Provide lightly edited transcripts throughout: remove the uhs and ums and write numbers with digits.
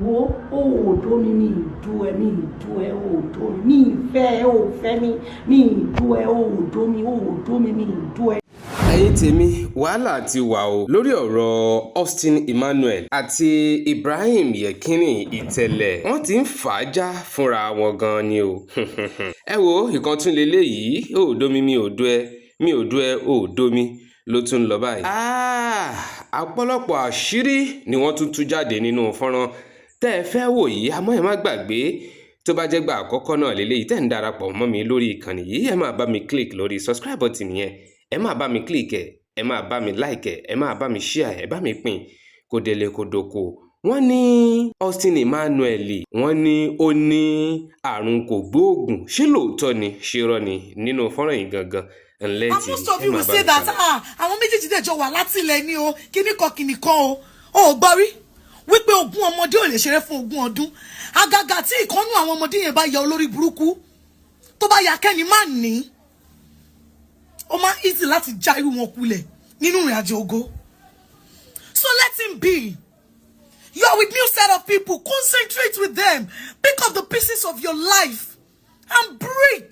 Wo, ó ò dó mi, mi ì dó ẹ, mi ì dó ẹ, ó ò dó mi, mi ì fẹ́ ẹ, ó ò fẹ́ mi, mi ì dó ẹ, ó ò dó mi, ó ò dó mi, mi ì dó ẹ. Ẹ̀yin tèmi, wàhálà ti wà o lórí ọ̀rọ̀ Austin Emmanuel àti Ibrahim Yekini Ìtẹ̀lẹ̀. Wọ́n ti ń fà á já fúnra wọn gan ni o. Ẹ wo ìkan tún leléyìí, ó ò dó mi, mi ò dó ẹ, mi ò dó ẹ, ó ò dó mi, ló tún ń lọ báyìí. Ọ̀pọ̀lọpọ̀ àṣírí ni wọ́n tún tú jáde nínú fọ́nrán tẹ́ ẹ fẹ́ wò yìí. Àmọ́ ẹ má gbàgbé, tó bá jẹ́ gbà àkọ́kọ́ náà lélẹ́yìí tẹ́ ń darapọ̀ mọ́ mi lórí ìkànnì yìí, ẹ máa bá mi click lórí subscribe button yẹn. Ẹ máa bá mi click ẹ, ẹ máa bá mi like ẹ, ẹ máa bá mi share ẹ, bá mi pín kó délé kó dóko. Wọ́n ní Austin Emmanuel, wọ́n ní ó ní àrùn kògbóògùn. Ṣé lóòótọ́ ni? Ṣé irọ́ ni? Nínú fọ́nrán yìí gangan ńlẹ́ And most of you will say that, ah, àwọn méjèèjì dẹ̀ jọ wà láti ilẹ̀ ní o, kíní kan kíní kan o. Ò gbọ́ rí wípé 20 ọmọdé ò lè ṣeré fún 20 ọdún, àgàgà tí ìkànnù àwọn ọmọdé yẹn bá ya olórí burúkú, tó bá ya kẹ́ni má ní, ó máa easy láti já irú wọn kulẹ̀ nínú ìrìn àjò ògo. So let him be. You are with new set of people. Concentrate with them. Pick up the pieces of your life and breathe.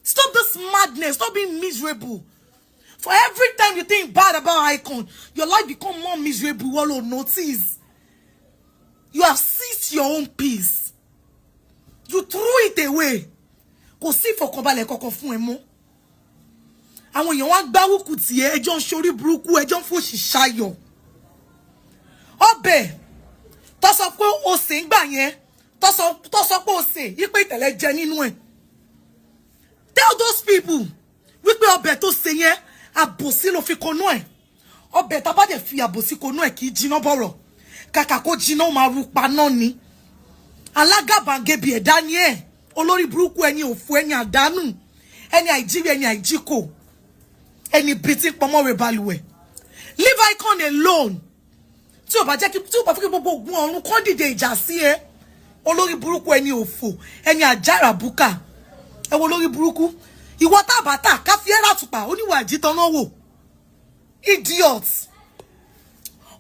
Stop this madness. Stop being miserable. For every time you think bad about Icon, your life become more miserable. Well, notice. You have seized your own peace. You threw it away. Kò sí ìfọ̀kànbalẹ̀ kankan fún ẹ mọ́. Àwọn èèyàn wá gbárùkù tì ẹ́, ẹjọ́ ń ṣorí burúkú, ẹjọ́ ń fòṣì ṣayọ̀. Ọbẹ̀ tó sọ pé o sè ń gbà yẹn, tó sọ pé o sè yí pé Ìtẹ̀lẹ̀ jẹ nínú ẹ̀. Tell those people wípé ọbẹ̀ tó ṣe yẹn, àbòsí ló fi konú ẹ̀. Ọbẹ̀ tá a bá dẹ̀ fi àbòsí konú ẹ̀, kì í jiná bọ̀rọ̀. Kàkà kó jiná, ó máa ru paná ni. Alágàbàgebè ẹ̀dá ni ẹ̀, olórí burúkú, ẹni òfò, ẹni àdánù, ẹni àìjírí, ẹni àìjíkò, ẹni bíi tí pọnmọ́ rẹ̀ balùwẹ̀. Leave Icon alone. Tí ò bá jẹ́ kí, tí ò bá fi kí gbogbo ogun ọ̀run kọ́ dìde ìjà sí ẹ, olórí burúkú, ẹni òfò, ẹni àjàrà búkà. Ẹ wo olórí burúkú ìwọ tábàtà káfíẹ́rà àtùpà oníwà àjítọ́nà wò, idiot.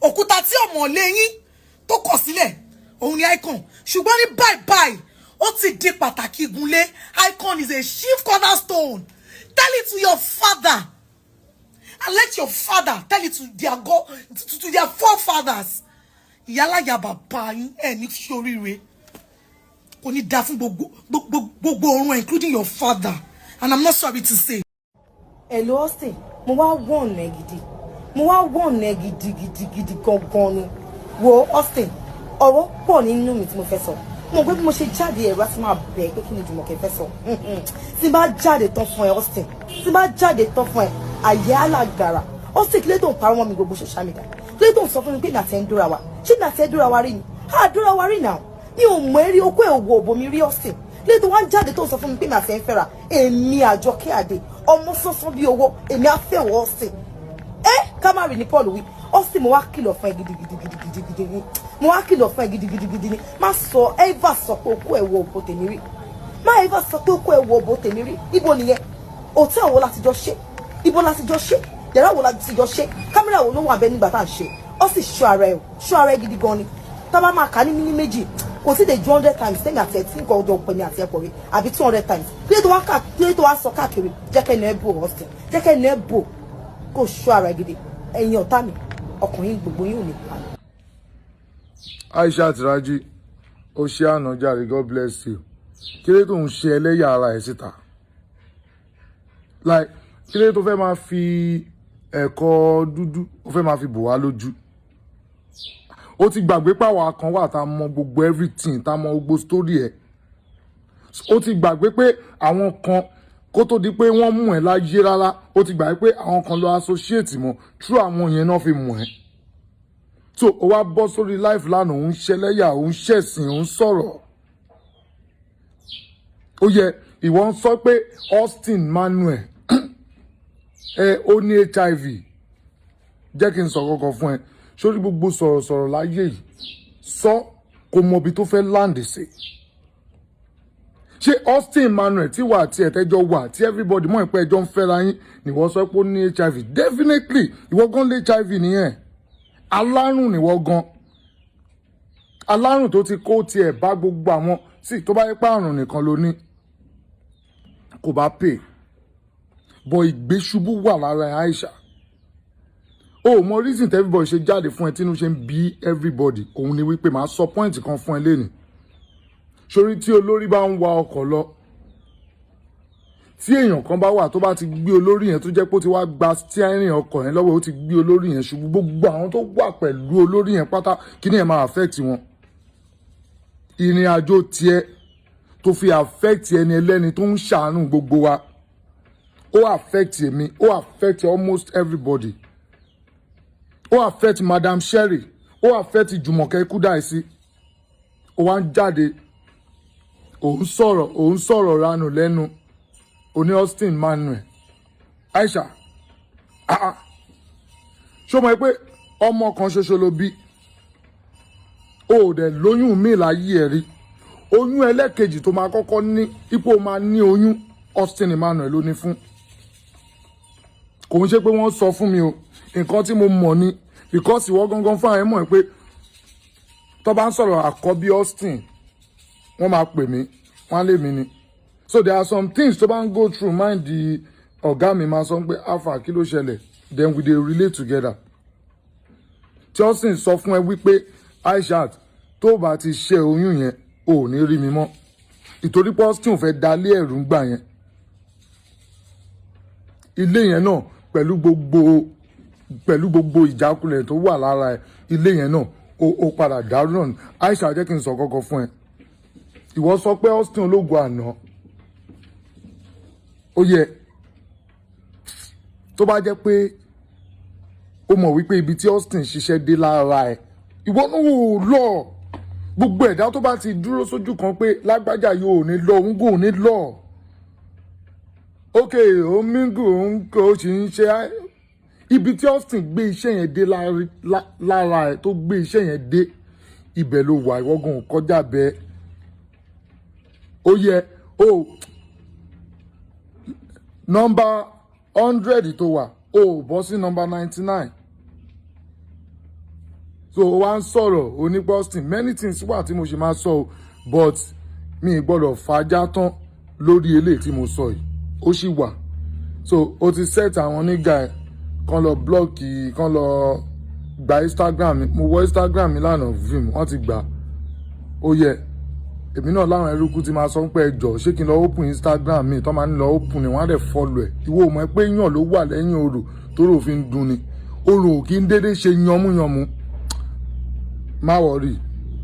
Òkúta tí ọmọ lẹ́yìn tó kọ̀ sílẹ̀, òun ni Icon, ṣùgbọ́n ní báyìí báyìí, ó ti di pàtàkì igunlé. Icon is a chief cornerstone. Tell it to your father and let your father tell it to their God, to their forefathers. Ìyálàyà bàbá yín ẹ̀ ní ṣoríire, kò ní dá fún gbogbo gbogbo ọ̀run, including your father, and I'm not sorry to say. Hello Austin, mo wá wọ̀n ẹ gidi, mo wá wọ̀n ẹ gidigidigidi gangan ni. Wo Austin, ọ̀rọ̀ pọ̀ nínú mi tí mo fẹ́ sọ. Mo gbé bí mo ṣe jáde, ẹ̀rọ á ti máa bẹ̀ pé kí ni Jùmọ̀kẹ́ fẹ́ sọ. Tí n bá jáde tán fún ẹ, Austin, tí n bá jáde tán fún ẹ, àyè alágara. Austin, kí ló tó ń parọ́ mọ́ mi gbogbo social media? Kí ló tó ń sọ fún mi pé nàtẹ́ ń dóra wa? Ṣé nàtẹ́ ń dóra wa rí ni? Á dóra wa rí náà. Mi ò mọ̀ ẹ́ rí, okó ẹ̀ òwò òbò mi rí. Austin, kí ló tó wá ń jáde tó ń sọ fún mi pé nàtẹ́ ń fẹ́ra? Èmi Àjọkẹ́ Àdè, ọmọ sánsan bí owó, èmi á fẹ́ wọ Austin? Ẹ ká má rí ní Paul wí. Austin, mo wá kìlọ̀ fún ẹ gidigidigidigidi ni. Mo wá kìlọ̀ fún ẹ gidigidigidi ni. Má sọ ever sọ pé okó ẹ̀ wọ òbò tèmi rí. Má ever sọ pé okó ẹ̀ wọ òbò tèmi rí. Ibo nìyẹn? Hotel wo láti jọ ṣe? Ibo láti jọ ṣe? Yàrá wo láti jọ ṣe? Camera wo ló wà bẹ́ẹ̀ nígbà tá à ń ṣe? Ó sì ṣọ́ ara ẹ̀, ṣọ́ ara ẹ̀ gidi gan ni. Tá bá máa kà ní mímí méjì, kò sí de 200 times tẹ́mi àti ẹ̀ tí nǹkan ọjọ́ pẹ̀mí àti ẹ̀pọ̀ rí, àbí 200 times. Kí ló tó wá ká? Kí ló tó wá sọ káàkiri? Jẹ́ kẹ́ni ẹ bò, Austin, jẹ́ kẹ́ni ẹ bò, kó ṣọ́ ara ẹ̀ gidi. Ẹ̀yin ọ̀tá mi, ọkùnrin gbogbo yín ò ní pa. Aishat Raji, ó ṣe àná jàre, God bless you. Kí ló tó ń ṣe ẹlẹ́yà ara ẹ̀ síta? Like, kí ló tó fẹ́ máa fi ẹ̀kọ́ dúdú, ó fẹ́ máa fi bò wá lójú? Ó ti gbàgbé pàwọ́ kan wà tá a mọ gbogbo everything, tá a mọ gbogbo story ẹ̀. Ó ti gbàgbé pé àwọn kan, kó tó di pé wọ́n mú ẹ láyé rárá, ó ti gbàgbé pé àwọn kan lọ associate mọ́, through àwọn yẹn náà fi mú ẹ. So ó wá bọ́ sórí live lánàá, òun ṣẹlẹ́yà, òun ṣẹ̀sìn, òun sọ̀rọ̀. Ó yẹ ìwọ ń sọ pé Austin Manuel ẹ ó ní HIV. Jẹ́ kí n sọ kọ́kọ́ fún ẹ sórí gbogbo sọ̀rọ̀sọ̀rọ̀ láyé yìí, sọ kò mọ ibi tó fẹ́ land sí. Ṣé Austin Emmanuel tí wà tí ẹ̀tẹ́jọ́ wà, tí everybody mọ̀ pé ẹjọ́ ń fẹ́ra yín, ni wọ́n sọ pé ó ní HIV? Definitely, ìwọ gan lé HIV nìyẹn. Alárùn nìwọ gan. Alárùn tó ti kó tiẹ̀ bá gbogbo àwọn sí, tó bá yẹ pé àrùn nìkan ló ní, kò bá pè bọ̀. Ìgbésùbù wà lára ẹ̀, Aisha. O mọ reason tí everybody ṣe jáde fún ẹ, tínú ṣe ń bí everybody. Òun ni wípé màá sọ point kan fún ẹ lénìí. Sórí tí olórí bá ń wa ọkọ̀ lọ, tí èèyàn kan bá wà tó bá ti gbé olórí yẹn, tó jẹ́ pé ó ti wá gba steering ọkọ̀ yẹn lọ́wọ́, ó ti gbé olórí yẹn ṣubú, gbogbo àwọn tó wà pẹ̀lú olórí yẹn pátá, kí ni ẹ̀ máa affect wọn? Ìrìn àjò tiẹ̀ tó fi affect ẹni ẹlẹ́ni tó ń ṣàánú gbogbo wa, ó affect èmi, ó affect almost everybody, ó affect Madam Sherry, ó affect Jùmọ̀kẹ́ Kúdáìsí. Ó wá ń jáde, òun sọ̀rọ̀, òun sọ̀rọ̀ ranù lẹ́nu oní Austin Manuel. Aisha, ah ah, ṣó mọ̀ pé ọmọ kan ṣoṣo ló bí? O ò dẹ̀ lóyún míì láyé ẹ̀ rí. Oyún ẹlẹ́kejì tó máa kọ́kọ́ ní ipò máa ní oyún, Austin Emmanuel ló ní fún. Kò ń ṣe pé wọ́n sọ fún mi o, nǹkan tí mo mọ̀ ni, because ìwọ gangan fún àwọn mọ̀ pé tó bá ń sọ̀rọ̀ àkọ́bí Austin, wọ́n máa pè mí, wọ́n á lè mí ni. So there are some things tó bá ń go through mind the ọ̀gá mi, máa sọ pé, "Alpha, kí ló ṣẹlẹ̀?" Then we dey relate together. Tí Austin sọ fún ẹ wípé, "Aishat, tó bá ti ṣe oyún yẹn, ò ní rí mi mọ́," ìtorí pé Austin fẹ́ dalé ẹ̀rù ń gbà yẹn. Ilé yẹn náà, pẹ̀lú gbogbo ìjákulẹ̀ tó wà lára ẹ̀, ilé yẹn náà ó padà dàrú náà. Aisha, jẹ́ kí n sọ kọ́kọ́ fún ẹ. Ìwọ sọ pé Austin ológun àná, ó yẹ tó bá jẹ́ pé ó mọ̀ wípé ibi tí Austin ṣiṣẹ́ dé lára ẹ̀, ìwọ náà ò lọ. Gbogbo ẹ̀dá tó bá ti dúró sójú kan pé lágbájá yóò ní lọ, òun kò ní lọ. Ok, òun mingu, òun kò sì ń ṣe ibi tí Austin gbé iṣẹ́ yẹn dé lára ẹ̀, tó gbé iṣẹ́ yẹn dé ibẹ̀ ló wà. Ìwọ́gùn kọjá bẹ́ẹ̀. Ó yẹ ó nọ́mbà 100 tó wà, ó bọ́ sí nọ́mbà 99. So ó wá ń sọ̀rọ̀ onípa Austin. Many things wà tí mo ṣe máa sọ o, but mi ì gbọ́dọ̀ fàájà tán lórí eléyìí tí mo sọ yìí. Ó sì wà. So o ti set àwọn nígà ẹ̀ kán lọ block, kán lọ gba Instagram mi. Mo wọ Instagram mi lánàá, vim, wọ́n ti gbà. Ó yẹ èmi náà láwọn ẹrúkú ti máa sọ pé, "Ẹjọ́, ṣé kí n lọ open Instagram mi?" Tó máa ń lọ open ni, wọ́n á dẹ̀ follow ẹ̀. Ìwọ ò mọ̀ pé yàn ló wà lẹ́yìn orò tó rò fi ń dun ni. Orò kì í dédé ṣe yànmúyànmú. Má worry,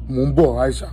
mò ń bọ̀, Aisha.